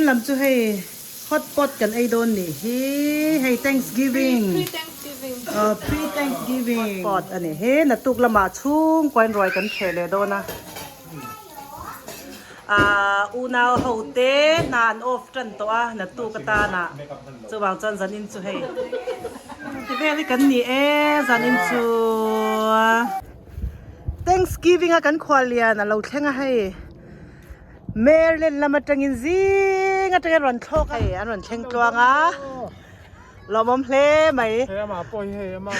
lam chu hei hot pot kan ei dawn nih hi hei thanksgiving Pre-thanksgiving. Aw pre-thanksgiving hot pot a ni hi naktuk lamah chhungkuain ruai kan thleh leh dawn a ah unau ho te hna an off tan tawh a naktuk atana chuvang chuan zanin chu hei ti vel hi kan ni e zanin chu thanksgiving a kan khuallian a lo thleng a hei. Maryland lam atangin zing atangin rawn thlawk a hei an rawn thleng tluang a lawmawm hle mai Hei amah pawh hi hei amah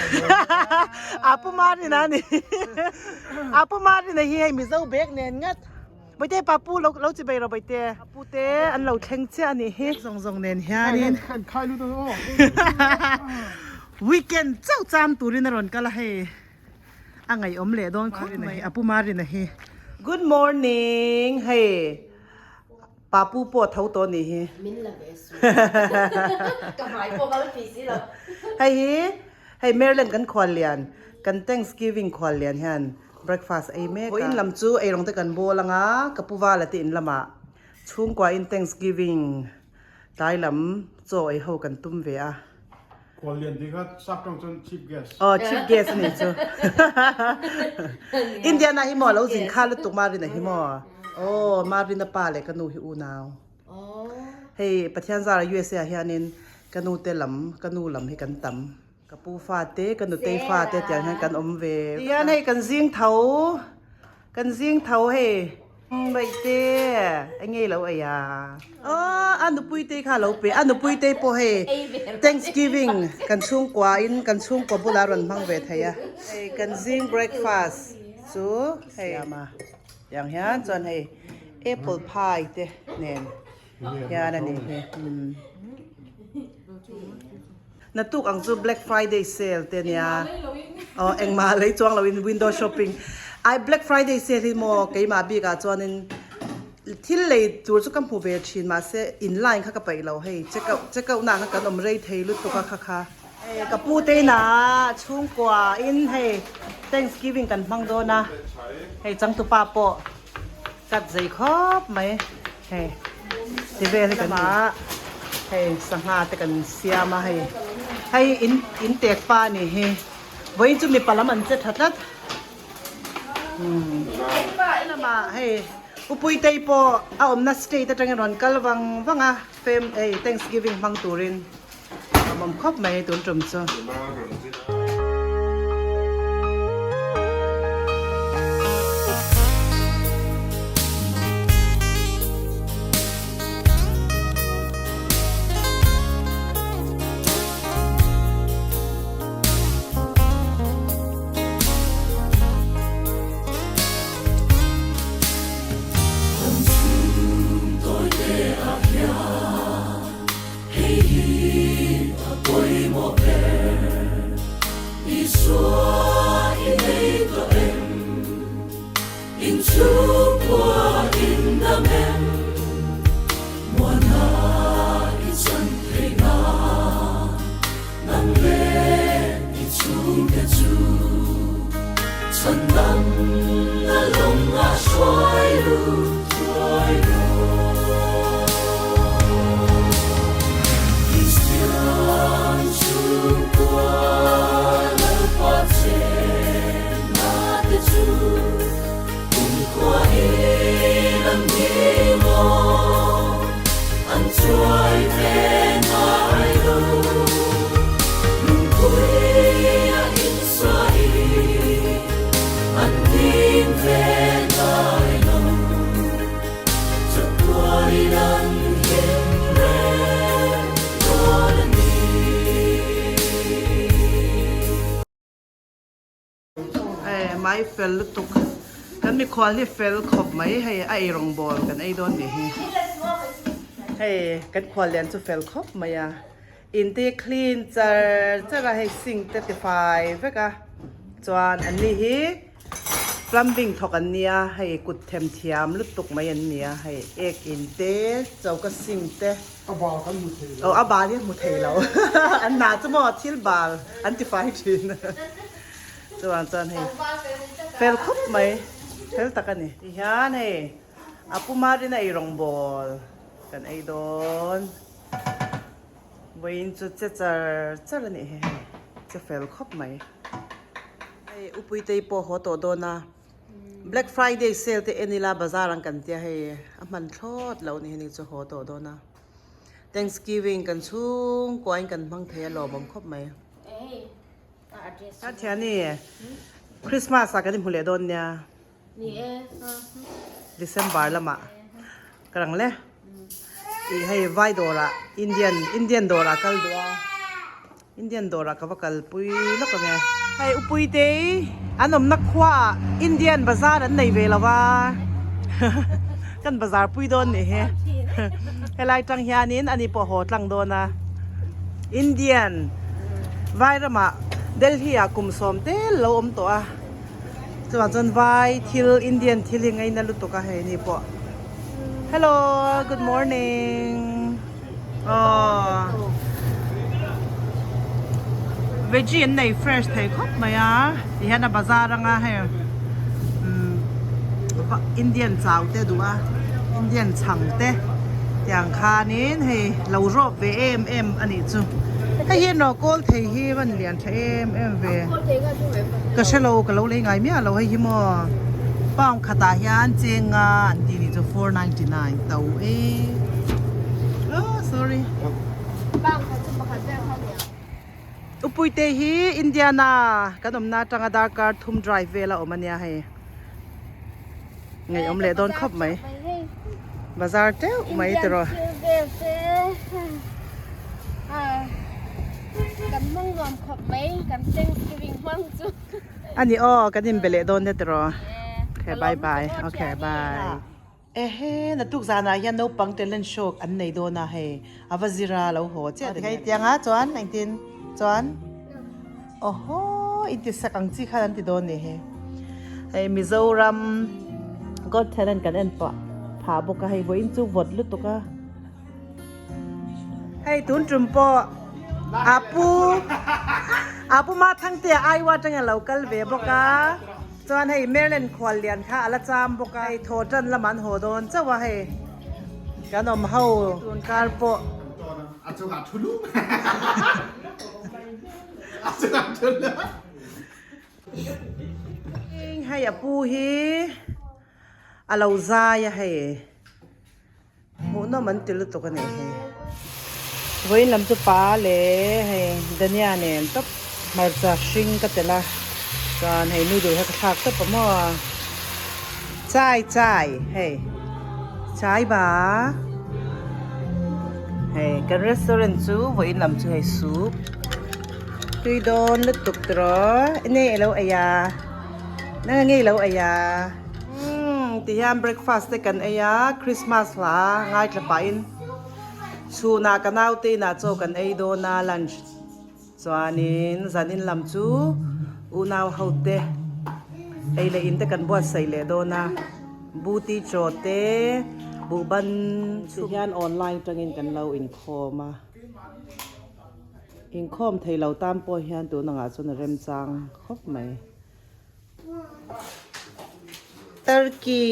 a pu Marina a ni a pu Marina hi hei Mizo bag nen ngat Bawihte papu lo lo chi bai rawh Bawihte papu te an lo thleng chiah a nih hi zawng zawng nen hianin weekend chauh cham turin a rawn kal a hei. A ngaihawm leh dawn khawp mai a pu Marina hi. Good morning hei papu pawh tho tawh nih hi. Min la ve su. Ka hmai pawh ka la ti si lo. Hei hi hei Maryland kan khual lian kan Thanksgiving khual lian hian breakfast ei mek a. Vawiin lam chu eirawng te kan bawl anga ka pu Vala te in lamah chhungkua in Thanksgiving tlai lam chaw ei ho kan tum ve a. Khuallian tih kha sap tawng chuan chief guest. Aw chief guest a nih chu. Indiana hi maw lo zin kha lutuk Marina hi maw. Aw Marina pa leh ka nu hi unau. Hei Pathian zara USA ah hianin ka nu te lam ka nu lam hi kan tam. Ka pu fa te ka nutei fa te tiang hian kan awm ve. Tihian hei kan zing tho Kan zing tho hei. Baihte a ngei lo ei a. Aw a nupui te kha lo pe a nupui te pawh hei Thanksgiving kan chhungkua in kan chhungkua bulah rawn hmang ve thei a. Hei kan zing breakfast chu hei tiang hian chuan hei apple pie te nen hian a ni hi. Naktuk ang chu Black Friday sale te nia. Aw engmah lei chuang loin window shopping. Ai Black Friday sale hi maw keimah bikah chuanin thil lei tur chu ka hmu ve thin mahse in line kha ka paih lo hei check out check out nah kha kan awm rei thei lutuk a kha kha. Hei ka pu te inah chhungkua in hei Thanksgiving kan hmang dawn a hei changtupa pawh Cut zei khawp mai hei ti vel hi kan ni hei sangha te kan siam a hei hei in in tek pa a nih hi vawiin chu mipa lam an che tha tlat umm lamah hei upuitei pawh a awmna state atangin rawn kal vang vang a fam hei thanksgiving hmang turin a awm khawp mai tun tum chu. Hei hi a pawimawh ber, Isua i nei tawh em? Inchhungkua in dam em? Muana i chan thei na, nang leh i chhungte chu chhan dam na lawng ah hruai lut thuai rawh. Kristian chhungkua Lalpa chenna te chu kumkhua in an ni maw? An chuai ve ngai lo. Lungpui a insawi an ding ve ngai lo. Chatuanin an him reng dawn a ni. Hei mai fel lutuk kan mikhual hi fel khawp mai hei a ei rawngbawl kan ei dawn nih hi hei kan khual lian chu fel khawp mai a in te clean char char a hei sink te tifai vek a chuan an ni hi Plumbing thawk an nia, hei kut them thiam lutuk mai an nia, hei ek in te, choka sink te. A bal kan hmu thei lo. Aw a bal hi a hmu thei lo. An hna chu maw thil bal an ti fai thin. Chuvang chuan hei fel khawp mai, fel tak a ni. Tihian hei a pu Marina ei rawngbawl. Kan ei dawn. Vawiin chu che char char a nih hi hei. Che fel khawp mai. Hei Upuitei pawh haw tawh dawn a. Black Friday sale te en ila bazar ang kan tia hei a hman thlawt lo ni heni chu haw tawh dawn a. Thanksgiving kan chhungkuain kan hmang thei a lawmawm khawp mai. A thiani Christmas ah kan inhmu leh dawn nia. December lamah ka rang le. Ih hei vai dawrah Indian Indian dawrah kal duh a. Indian dawrah ka va kalpui lawk ang e. Hei Upuitei an awmna khuaah Indian bazar an nei ve lo va kan bazar pui dawn nih hi helai tang hianin ani pawh haw tlang dawn a Indian vai ramah Delhi ah kum sawm tel lo awm tawh a chuvang chuan vai thil Indian thil hi ngaina lutuk a hei ni pawh hello good morning. Aww veggie an nei fresh thei khawp mai a ti hian a bazar anga hei umm Indian chau te duh a Indian chhang te tiang khanin hei lo rawp ve em em a nih chu hei hi erawh kawl thei hi a van lian tha em em ve ka hrelo ka lo lei ngai miah lo hei hi maw pound khatah hian chenga an tih nih chu 499 to e. Oh sorry. Upuite hi Indiana kan awmna atanga darkar thum drive vel a awm ania hei. Ngaihawm leh dawn khawp mai. Bazar teuh mai tiraw. Kan hmang nuam khawp mai kan Thanksgiving hmang chu. Ani aw kan inbe leh dawn nia tiraw. Okay bye bye. Okay bye. Ehe, naktuk zanah hian naupang talent show an nei dawn a hei, a va zira lo haw chiah ta hei tiang a chuan engtin chuan awhaw inti sak ang chi khan an ti dawn ni hi hei Mizoram Got Talent kan en pah phah bawk a hei vawiin chu vawt lutuk a hei tun tum pawh Apu Apu Mathangtea Aiwa atanga lo kal ve bawk a. Chuan hei Maryland khual lian kha a la cham bawk a, hei thaw tan lamah an haw dawn chauh a hei kan awm ho tun kar pawh. A chungah thu lum a chungah thu lum. Hei a pu hi a lo zai a hei. Hmuhnawm an ti lutuk a nih hi. Vawiin lam chu pa leh hei Dania nen tawp hmarcha hring ka telh a, chuan hei noodle kha ka thlak tawp a maw. Chai chai hei chai ba hei kan restaurant chu vawiin lam chu hei soup tui dawn lutuk tiraw enge ilo ei a nang enge ilo ei a. Umm ti hian breakfast te kan ei a Christmas hla ngaithla pahin chhunah ka naute inah chaw kan ei dawn a lunch chuanin zanin lam chu unau ho te ei leh in te kan buatsaih leh dawn a buti chaw te buhban ti hian online tangin kan lo inkhawm a inkhawm thei lo tan pawh hian tunangah chuan a remchang khawp mai. Turkey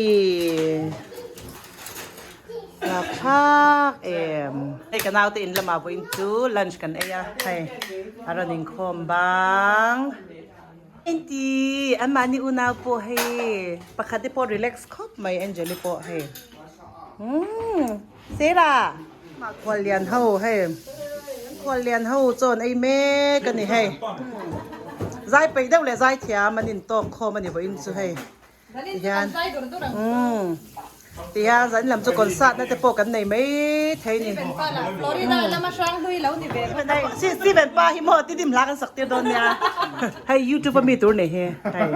Rapthlak em. Hei ka naute in lamah vawiin chu lunch kan ei a hei a rawn inkhawm bang. Inti anmahni unau pawh hei pakhat te pawh relax khawp mai Angeli pawh hei umm Sarah Khuallian ho hei Khuallian ho chuan ei mek a ni hei zai peih deuh leh zai thiam an intawk khawm a ni vawiin chu hei tihian umm tihian zan lam chu concert na te pawh kan nei mai thei ni Steven pa hi maw tidim hla kan sak tir dawn nia hei youtube a mi tur nei hi hei.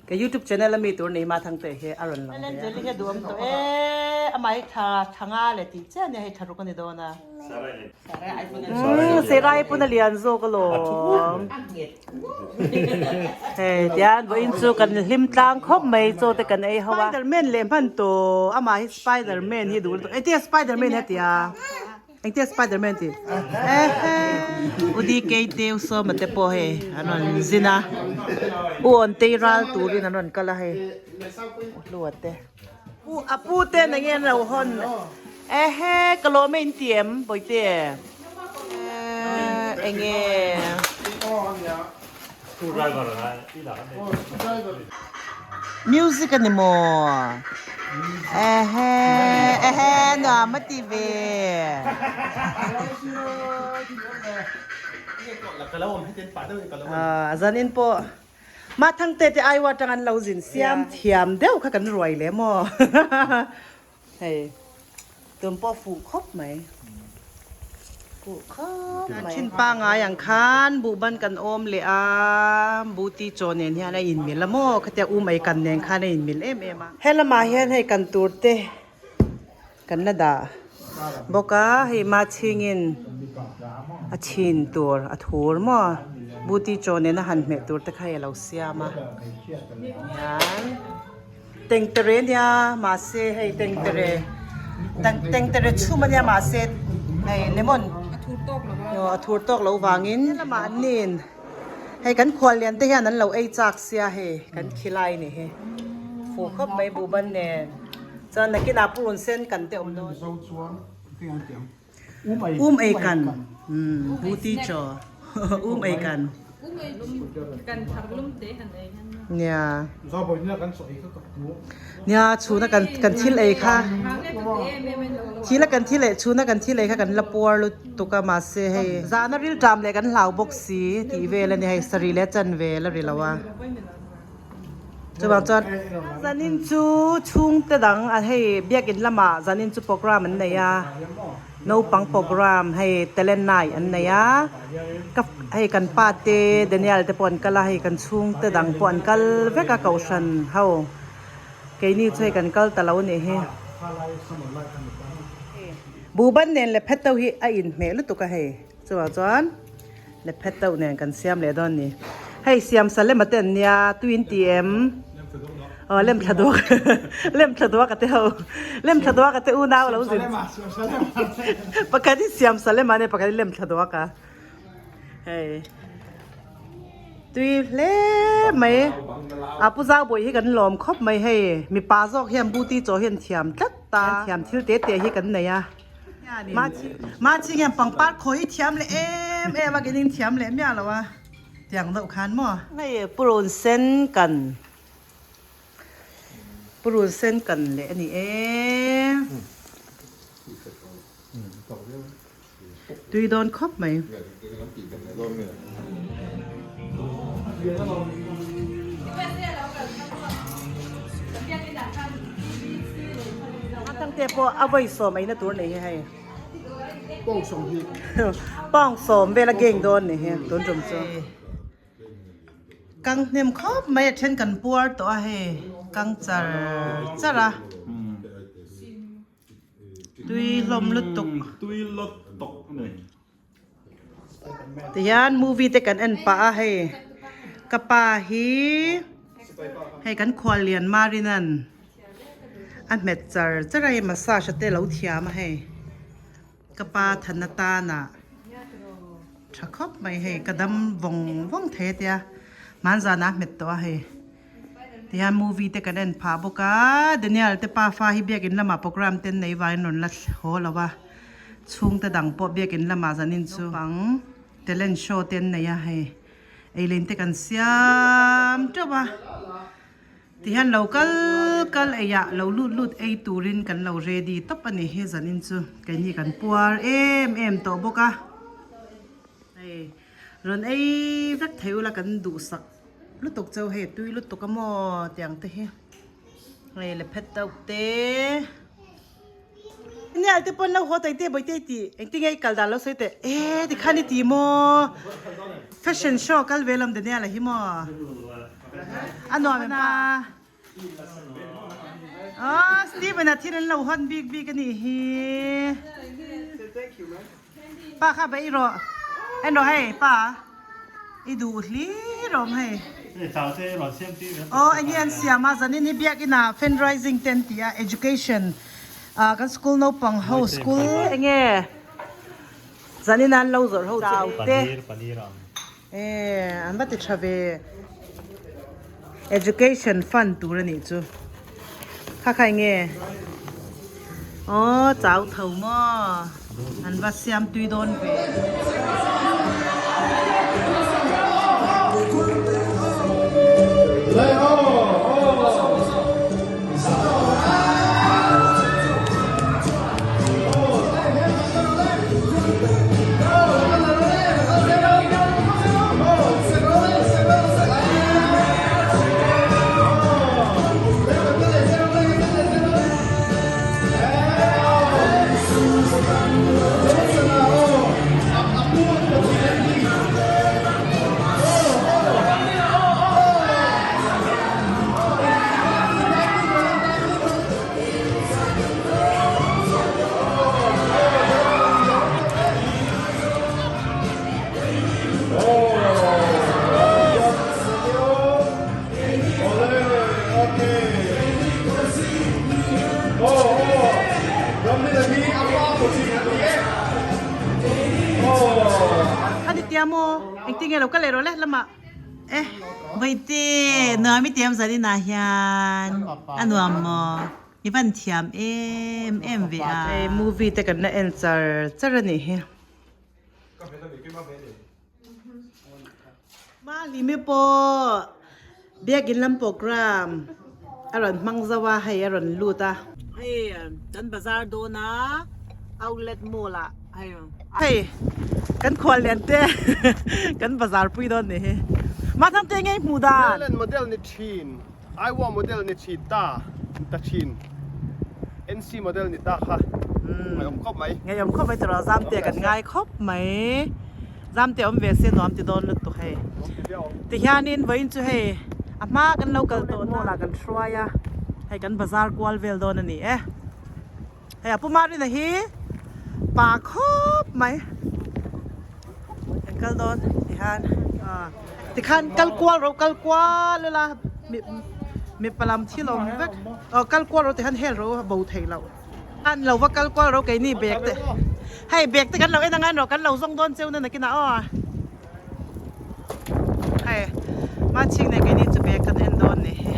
Ka youtube channel a mi tur nei mah thang teh hi a rawn lang ve a. Angeli hi a duhawm tawh e, amah hi tha tha nga leh tih chiah ania hei tha ruk a ni dawn a. Umm Serai pawn a lian zawk alawm. Hei tian vawiin chu kan hlim tlang khawp mai chaw te kan ei ho a. Spiderman leh hman tawh amah hi spiderman hi duh lutuk engtin nge spiderman hi a ti a. Engtia Spiderman tih? Ehe U DK te U Sawma te pawh hei an rawn zin a U Awntei ral turin an rawn kal a hei U Hlua te U a pu ten enge an lo hawn Ehe ka lawm e in ti em Bawihte? Enge? Music a ni maw? Ehe ehe nuam a ti ve. Zanin pawh mah Thangte te Iowa atang an lo zin siam thiam deuh kha kan ruai leh maw? Hei tum pawh fuh khawp mai fuh khawp mai. Thin pangai ang khan buhban kan awm leh a buti chaw nen hian a inmil a maw khatia um ei kan nen khan a inmil em em a. He lamah hian hei kan tur te kan la dah bawk a hei machhingin a chhin tur a thur maw buti chaw nena han hmeh tur te kha hei a lo siam a hian. Tengtere nia mahse hei tengtere tengtere chhum ania mahse hei lemon aw a thur tawk loh vangin lamah an nin hei kan khual lian te hian an lo ei chak sia hei kan khilai ni hi fuh khawp mai buhban nen chuan nakinah purun sen kan te awm dawn. Um ei kan buti chaw um ei kan. Nia. Nia chhuna kan kan thil ei kha thil a kan thil ei chhuna kan thil ei kha kan la puar lutuk a mahse hei zahna rilṭam leh kan hlau bawk si tih vel a ni hei sarih leh chan vel a ri lo a. Chuvang chuan zanin chu chhungte dang a hei biakin lamah zanin chu program an nei a naupang program hei talent night an nei a ka hei kan pa te Daniel te pawh an kal a hei kan chhungte dang pawh an kal vek a kohhran ho keini chu hei kan kal ta lo anih hi buhban nen leh phet ho hi a inhmeh lutuk a hei chuvang chuan. Le phet deuh nen kan siam leh dawn ni. Hei siam salem a te an nia tui in ti em? Aw lem thla duak lem thla duak a te ho lem thla duak a te unau lo zin pakhat in siam salem a nia pakhat in lem thla duak a hei tui hle mai a pu zau bawih hi kan lawm khawp mai hei mipa zawk hian buti chaw hian thiam tlat ta thiam thil te te hi kan nei a. Mahse hian pangpar khawi hi thiam leh em em a kenin thiam leh miah lo a tiang deuh khan maw. Hei purun sen kan purun sen kan leh a ni e. Tui dawn khawp mai. Thangte pawh a vawi sawm eina tur nei hi hei. Pawng sawm vel a geng dawn ni hi tun tum chu. Kang hnem khawp mai a then kan puar tawh a hei kang char char a. Tui hlawm lutuk. Tui lutuk a ni. Tihian movie te kan en pah a hei ka pa hi hei kan khuallian Marinan a hmet char char a hei massage te lo thiam a hei ka pa than atana tha khawp mai hei ka dam vawng vawng thei a tia hmanzanah a hmet tawh a hei. Tihian movie te kan en phah bawk a, Daniel te pafa hi biakin lamah program te an nei vangin rawn la haw lo a, chhungte dang pawh biakin lamah zanin chu naupang talent show te an nei a hei eilein te kan siam teuh a, tihian lo kal kal eiah lo lut lut ei turin kan lo ready tawp a ni hi zanin chu keini kan puar em em tawh bawk a, hei rawn ei vek thei ula kan duhsak. Lutuk cheu hei tui lutuk a maw tiang te hi hei le phet deuh te nia te pawn lo haw tai te bawihte tih engtin nge i kal dan lo sawi teh e tikhan i ti maw fashion show kal ve lawm Daniel a hi maw a nuam em pa aw Steven a thil an lo hawn bik bik a nih hi pa kha bei rawh en rawh hei pa. I duh hlir awm hei. Aw enge an siam a zanin hi biakin ah fundraising te an ti a education ah kan school naupang ho school enge zanin an lo zawrh ho chau te e an va ti tha ve education fund tur a nih chu kha kha enge. Aw chau tho maw an va siam tui dawn ve. Ani tia maw engtin nge lo kal leh rawh le lamah E Vaite nuam i tiam zan inah hian a nuam maw i van thiam em em ve a. Hei movie te kan la en char char a nih hi. Mahlimi pawh biakin lam program a rawn hmang zo a hei a rawn lut a. Hei kan bazar dawn a outlet mall ah hei hei kan khual lian te kan bazar pui dawn nih hi mahthang te ngei hmuh dan. Thailand model ni thin Iowa model ni thin ta ta thin NC model ni ta kha ngaihawm khawp mai. Ngaihawm khawp mai tiraw Zamte kan ngai khawp mai. Zamte awm ve se nuam ti dawn lutuk hei. Tihianin vawiin chu hei a hma kan lo kal tawh mall ah kan hruai a, hei kan bazar kual vel dawn a ni e. Hei a Pu Marina hi pa khawp mai. Kan kal dawn tihian tikhan kal kual ro kal kual ila mipa lam thil awm vek aw kal kual ro tihian hel ro a bo thei loh. An lo va kal kual ro keini bag te hei bag te kan lo en angan rawh kan lo zawng dawn cheu na nakinah aw hei machhing nei keini chu bag kan en dawn nih hi.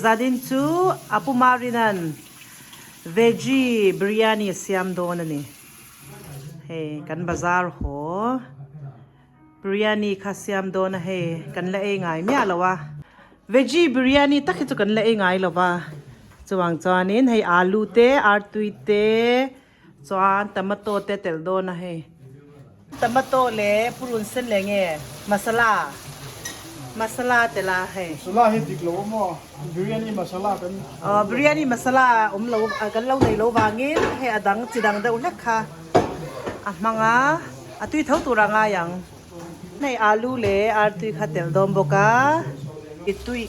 Zanin chu Apu Marinan veggie biryani a siam dawn a ni. Hei kan bazar haw biryani kha siam dawn a hei kan la ei ngai miah lo a. Veggie biryani tak hi chu kan la ei ngai lo va. Chuvang chuanin hei alu te artui te Chuan tomato te telh dawn a hei. Tomato leh purun sen leh nge masala masala telh a hei. Masala hi dik lo a maw? Biryani masala kan. Aw biryani masala awm lo kan lo nei lo vangin hei a dang chi dang deuh hlek kha a hmang a a tui tho tur a ngai ang. Hei alu leh artui kha telh dawn bawk a i tui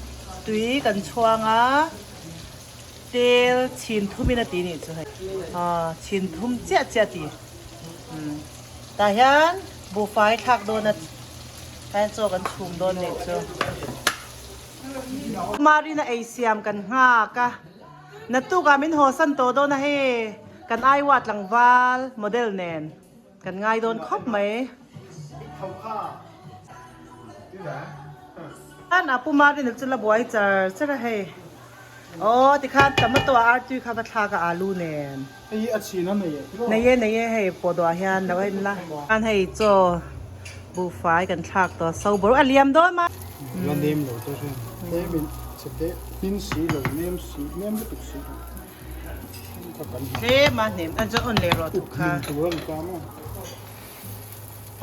tui kan chhuang a. Tel chhin thum in a ti nih chu hei. Aw chhin thum chiah chiah a ti. Umm tah hian buhfai thlak dawn a tah hian chaw kan chhum dawn nih chu. Marina ei siam kan nghak a, naktukah min haw san tawh dawn a hei kan Aiwa tlangval model nen kan ngai dawn khawp mai. An a pu Marina chu la buai char char a hei. Aw tikhan tomato a artui kha va thlak a alu nen. Hei hi a chhin a nei e tiraw? Nei e nei e hei pawh dawh ah hian lo en la. Khan hei chaw buhfai kan thlak tawh so bawrh a liam dawn ma. La nem lo te hriat tlem in chhe te hmin si lo nem si nem lutuk si lo kha kan hmu. Tlem a hnem a chu on leh rawh thuk kha. Up hmin tur a ni ta maw?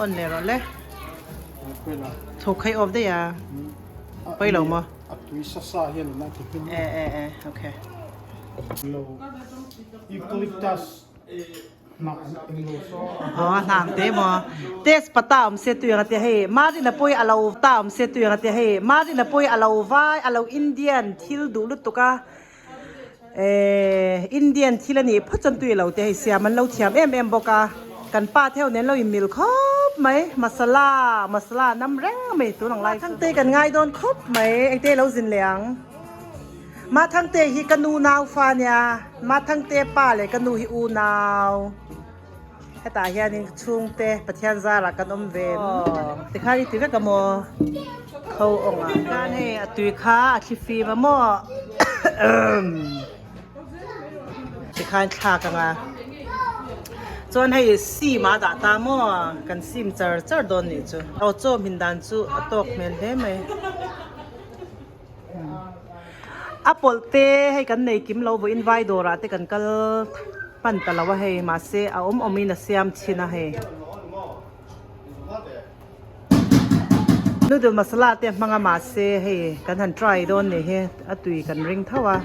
On leh rawh le. Thuk hei off daih a. Pawi lo maw? A tui sa sa hian in a ti hmin. E e e okay. Lo eucalyptus hnah eng lo saw. Aw a hnang te maw. Test pata awm se tui ang a tia hei Marina pawi a lo ta awm se tui ang a tia hei Marina pawi a lo vai a lo Indian thil duh lutuk a eh Indian thil a nih phawt chuan tui a lo te hei siam an lo thiam em em bawk a kan pa theuh nen lo in mil khawp mai masala masala nam reng mai tun ang lai Thangte kan ngai dawn khawp mai engte lo zin leh ang Ma Thangte hi ka nu nau fa nia Ma Thangte pa leh ka nu hi u nau hetah hianin chhungte Pathian zarah kan awm ve tikhan i ti vek a maw. Kho awng ah khan hei a tui kha a thli fim a maw tikhan thlak ang a chuan hei sim a dah ta maw kan sim char char dawn nih chu aw chaw hmin dan chu a tawk hmel hle mai a pawlh te hei kan nei kim lo vawiin vai dawr ah te kan kal hman ta lo a hei mahse a awm awm in a siam thin a hei. Noodle masala te a hmang a mahse hei kan han try dawn nih hi a tui kan ring tho a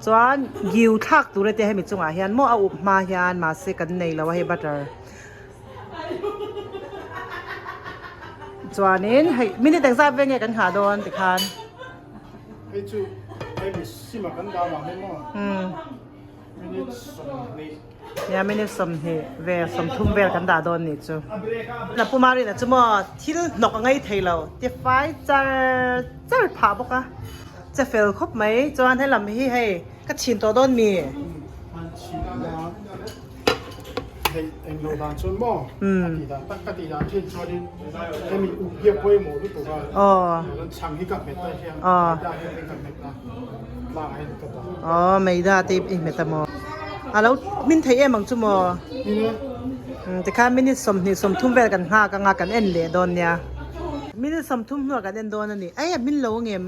chuan giu thlak tur te hemi chungah hian maw a up hma hian mahse kan nei lo a hei butter chuanin hei minute engzat vel nge kan nghah dawn tikhan. Hei chu hemi sim a kan dah vang hi maw minute 20. Nia minute 20 vel 30 vel kan dah dawn nih chu. Na Pu Marina chu maw thil hnawk a ngei thei lo ti fai char char phah bawk a che fel khawp mai chuan helam hi hei ka chhin tawh dawn mi. An chhin a hei englo dan chuan maw a tih dan tak ka tih dan thin chuanin hemi up hi a pawimawh lutuk a chuan chhang hi ka hmet a hian maida hian hei ka hmet a tlangah hian ka dah. Aw maida te i hmet a maw a lo hmin thei em ang chu maw tikhan minute 20 30 vel kan nghak anga kan en leh dawn nia minute 30 hnuah kan en dawn a ni ai a hmin lo angem.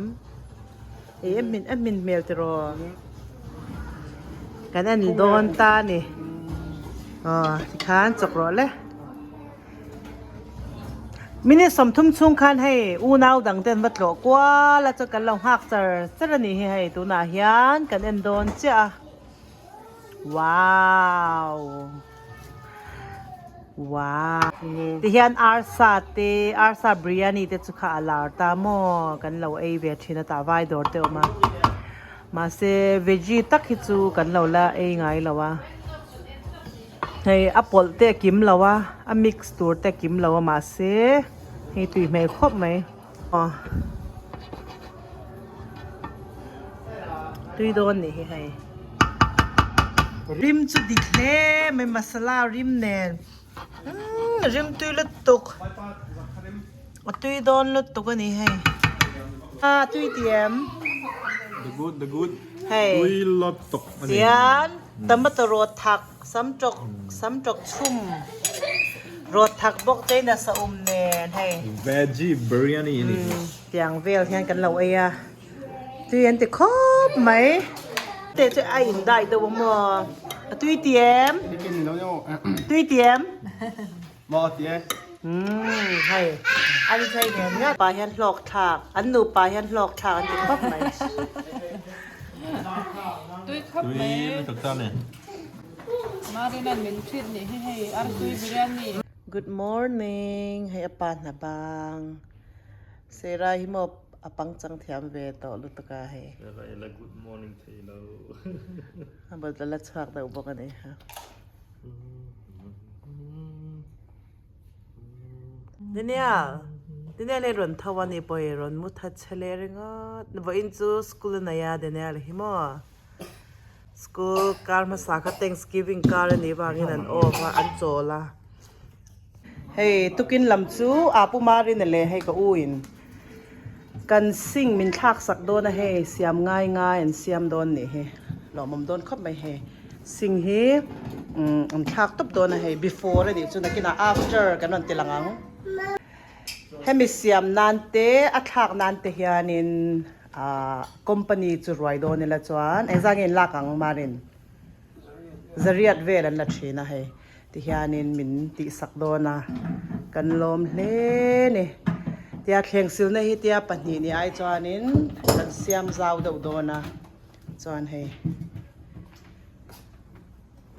Ih a hmin a hmin hmel tiraw kan en dawn ta a ni aw tikhan chawk rawh le minute 30 chhung khan hei unau dang te an va tlawh kual a chuan kan lo nghak char char a nih hi hei tunah hian kan en dawn chiah a wow. Wow tihian arsa te arsa biryani te chu kha a lar ta maw kan lo ei ve thin a tah vai dawr te awm a mahse veggie tak hi chu kan lo la ei ngai lo a hei a pawlh te a kim lo a a mix tur te a kim lo a mahse hei tui hmel khawp mai aw tui dawn nih hi hei. Rim chu dik hle mai masala rim nen umm rim tui lutuk a tui dawn lutuk a ni hei a tui ti em. The good the good. Hei. Tui lot tok a ni. Tian tomato rawt thak samtawk samtawk chhum rawt thak bawk te in a saum nen hei. Veggie biryani a ni. Tiang vel hian kan lo ei a. Tui an ti khawp mai. Te chu a in dai deuh a maw? A tui ti em? Tui ti em? Maw ti e. Umm hei an chei nen ngat pa hian hlawk thlak an nupa hian hlawk thlak an ti khawp mai. Tui khawp mai. Tui lutuk ta ni. Marina min treat nih hi hei artui biryani. Good morning hei a pa hna bang. Sera hi maw a pangchang thiam ve tawh lutuk a hei. Sera i la good morning thei lo. A bawlhhlawh la chhuak deuh bawk a ni kha. Daniel, Daniel hi rawn tho a ni pawh i rawn mu that che leh ringawt. Vawiin chu school a nei a Daniel hi maw. School kar hmasa kha Thanksgiving kar a nih vangin an off a, an chawl a. Hei tukin lam chu aa pu Marina leh hei ka u in kan sing min thlak sak dawn a hei siam ngai ngai an siam dawn nih hi lawmawm dawn khawp mai hei sing hi umm an thlak tawp dawn a hei before a nih chu nakinah after kan rawn ti lang ang hemi siam nan te a thlak nan te hianin ah company chu ruai dawn ila chuan engzah nge in lak ang Marin zariat vel an la thin a hei. Tihianin min tihsak dawn a, kan lawm hle ni. Tia thleng silna hi tia pahnih ni ai chuanin kan siam zau deuh dawn a, chuan hei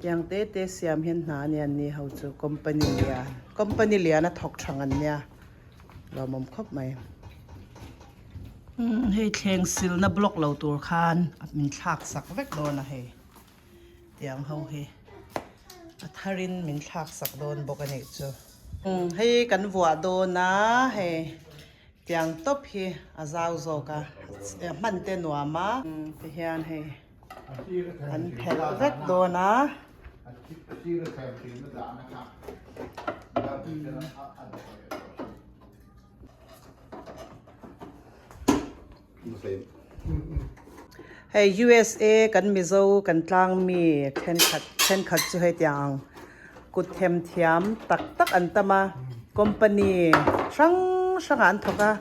tiang te te siam hian hna a nia ni ho chu company lian company lian a thawk tha ngan nia lawmawm khawp mai. Hei thleng silna block lo tur khan min thlak sak vek dawn a hei. Tiang ho hi a tharin min thlak sak dawn bawk a nih chu. Hei kan vuah dawn a hei tiang tawp hi a zau zawk a hman te nuam a tihian hei an phelh vek dawn a. Hei USA kan Mizo kan tlang mi thenkhat thenkhat chu hetiang kut them thiam tak tak an tam a company hrang hrang ah an thawk a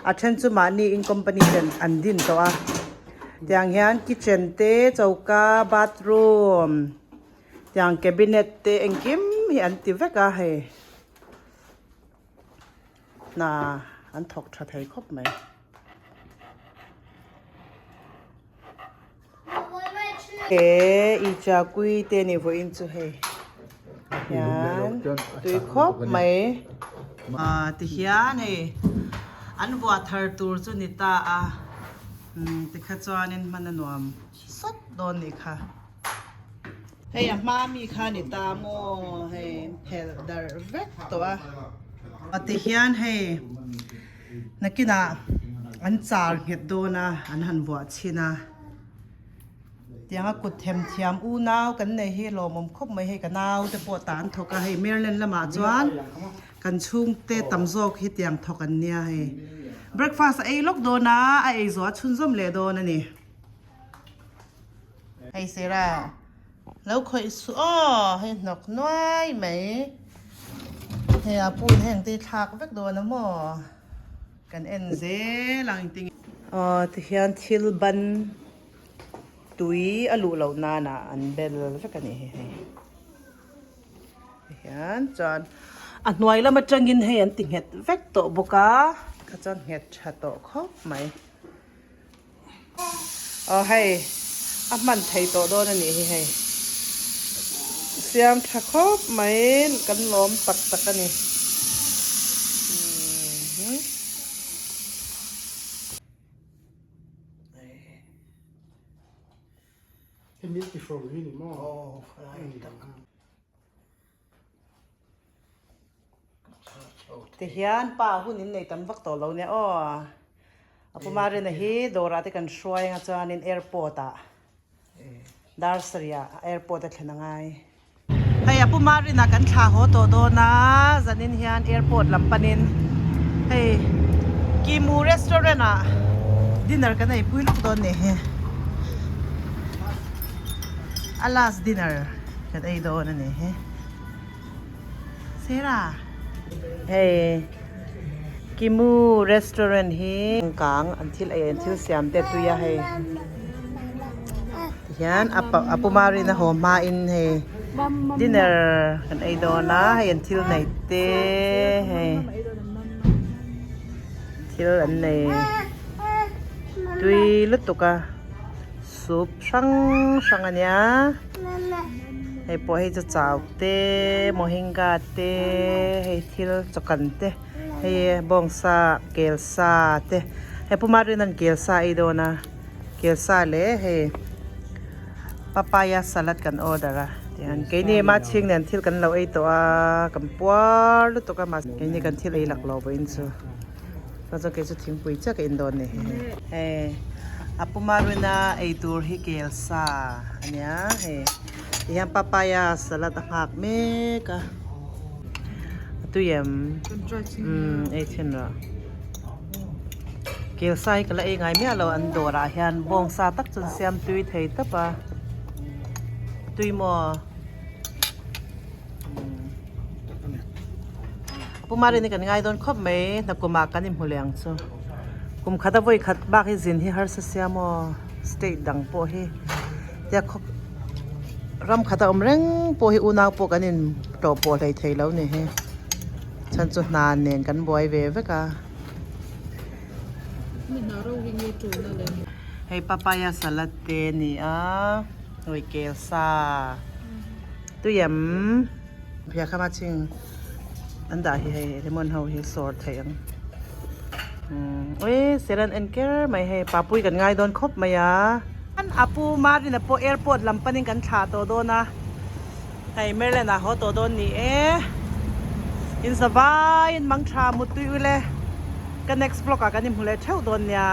a then chu mahni in company ten an din tawh a tiang hian kitchen te choka bathroom tiang cabinet te engkim hi an ti vek a hei. Hna an thawk tha thei khawp mai. He i chakui te ni vawiin chu hei hian tui khawp mai. Ah tihian hei an vuah thar tur chu ni ta a tikha chuanin hman a nuam sawt dawn nih kha. Hei a hma mi kha ni ta maw hei phelh darh vek tawh a. A ti hian hei nakinah an char nghet dawn a an han vuah chhin a tianga kut them thiam unau kan nei hi lawmawm khawp mai hei ka nau te pawh tan thawk a hei Maryland lamah chuan kan chhungte tam zawk hi tiang thawk an nia hei breakfast a ei lawk dawn a a ei zawh a chhunzawm leh dawn a ni. Hei Sarah, lo khawih suh aw, hei hnawk nuai mai. Hei a pun heng te thlak vek dawn a maw? Kan en zel ang engtin nge. Aw tihian thil ban tui a luh loh nana an bel vek a nih hi hei. Tihian chuan a hnuai lam atangin hei an ti nghet vek tawh bawk a, kha chuan nghet tha tawh khawp mai. Aw hei a hman thei tawh dawn a nih hi hei siam tha khawp mai kan lawm tak tak a ni. Tihian pa hun in nei tam vak tawh lo nia aw. A pu Marina hi dawrah te kan hruai anga chuanin airport ah dar sarih ah airport a thlen angai. Hei a pu Marina kan thlah haw tawh dawn a zanin hian airport lam panin hei Kimu restaurant ah dinner kan ei pui lawk dawn nih hi. A last dinner kan ei dawn a ni hi. Sarah. Hei Kimu restaurant hi kang an thil ei an thil siam te tui a hei. Tihian a pumari na haw hma in hei dinner kan ei dawn a hei an thil nei te hei thil an nei tui lutuk a. Soup hrang hrang a nia hei pawh hei chu chau te mohinga te hei thil chawkan te hei bawngsa kelsa te hei puma rin an kelsa a ei dawn a kelsa leh hei papaya salad kan order a tihian keini ma chhing nen thil kan lo ei tawh a kan puar lutuk a mahse keini kan thil ei lak lo vawiin chu. Chuan chuan kei chu thingpui chiah ka in dawn ni hei a puma rina ei tur hi kel sa a nia hei ti hian papaya salad a nghak mek a a tui em umm ei chhin rawh kel sa hi ka la ei ngai miah lo an dawr ah hian bawng sa tak chu an siam tui thei tawp a tui maw. Pu Marini kan ngai dawn khawp mai hnakumah kan inhmu leh ang chu. Kum khat a vawi khat bak hi zin hi harsa sia maw state dang pawh hi tia khaw ram khat a awm reng pawh hi unau pawh kan in tlawh pawh hlei thei lo ni hi chhan chu hna nen kan buai ve vek a. Hei papaya salad te a ni a hawi kel sa. Tuiam phia kha ma ching an dah hi hei lemon ho hi sawr theih ang umm seran en ker mai hei papui kan ngai dawn khawp mai a. Apu Marina pawh airport lam panin kan thlah tawh dawn a hei Maryland ah haw tawh dawn ni e in zavaiin mang tha mutui ule ka next vlog ah kan inhmu leh theuh dawn nia.